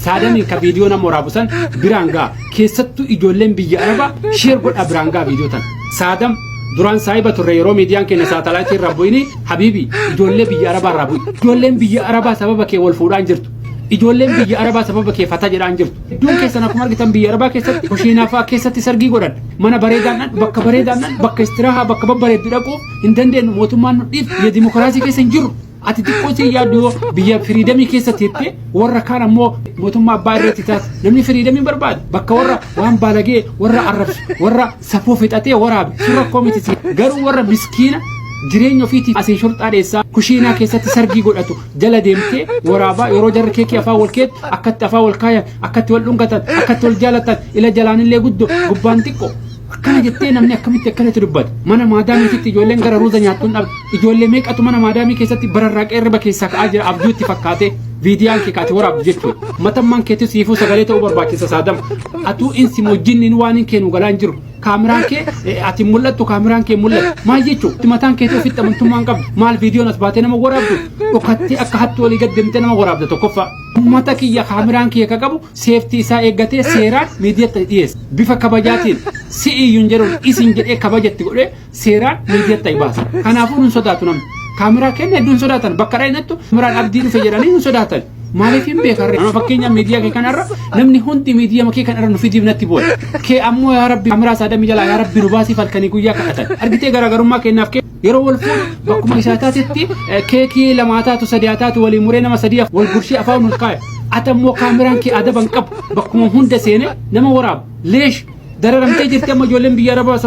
Saadamiin ka viidiyoo nama waraabu san biraan ga'a. Keessattuu ijoolleen biyya Arabaa share godhaa biraan ga'a viidiyoo tana. Saadam duraan saahiba turre yeroo miidiyaan keenya saatalaayitii irraa bu'ini habiibi ijoollee biyya Arabaa irraa bu'i. Ijoolleen biyya Arabaa sababa kee wal fuudhaan jirtu. Ijoolleen biyya Arabaa sababa kee fata jedhaan jirtu. Hedduun keessan akkuma argitan biyya Arabaa keessatti kushiinaa fa'aa keessatti sargii godhan. Mana bareedaan dhan, bakka bareedaan dhan, bakka istiraahaa bakka babbareeddu dhaquuf hin dandeenyu mootummaan nu dhiif biyya dimokiraasii keessa hin jirru. Ati xiqqoo si yaaddu yoo biyya freedomii keessa teettee warra kaan ammoo mootummaa abbaa irratti taate namni freedomii barbaada. Bakka warra waan baalagee warra arrabsu warra safuu fixatee waraabe sun rakkoo miti si. Garuu warra miskiina jireenya ofiitii asii shurxaa dheessaa kushiinaa keessatti sargii godhatu jala deemtee waraabaa yeroo jarri keekii afaan wal keetu akkatti afaan wal kaayan akkatti wal dhungatan akkatti wal jaalatan ila jalaanillee guddoo gubbaan xiqqoo akkana jettee namni akkamitti akkanatti dubbata. Mana maadaamiititti ijoolleen gara ruuza nyaattuun dhabde. Ijoollee meeqatu mana maadaamii keessatti bararraaqee irriba keessaa ka'aa jira abjuu itti fakkaatee viidiyaan kee kaati waraabdu jechuudha. Matammaan keetti siifuu sagalee ta'uu barbaachisa saadama. Atuu insi mojjinni waan hin keenu galaan jiru. Kaameraan kee ati mul'attu kaameraan kee mul'atu. Maal jechuudha? Mataan keetii ofitti amantummaa hin qabdu. Maal viidiyoon as baatee nama waraabdu? Dhokattee akka hattuu walii gad deemtee nama waraabda tokkoffaa. Uummata kiyya kaameraan kiyya ka qabu safety isaa eeggatee seeraan miidiyaatti dhiyeessa. Bifa kabajaatiin si iyyuun jedhuun isin jedhee kabajatti godhee seeraan miidiyaatti baasa. Kanaafuu nun sodaatu namni. Kaameraa kenna hedduun sodaatan bakka dhaqnattu kaameraan abdii dhufe jedhanii nun sodaatan. Maaliif hin beekarre? Nama fakkeenyaaf miidiyaa kee kanarra namni hundi miidiyaa kee kanarra nu fidiif natti bu'e. Kee ammoo yaa Rabbi kaameraa saadamii jalaa yaa Rabbi nu baasiif halkanii guyyaa kadhatan. Argitee garaagarummaa kennaaf kee yeroo wal fuudhu bakkuma isaa taatetti keekii lamaa taatu sadii taatu walii muree nama sadii wal gurshee afaan ol kaaya. Ati ammoo kaameraan kee adaba hin qabu bakkuma hunda seene nama waraabu. Leesh dararamtee jirti amma ijoolleen biyya Arabaa.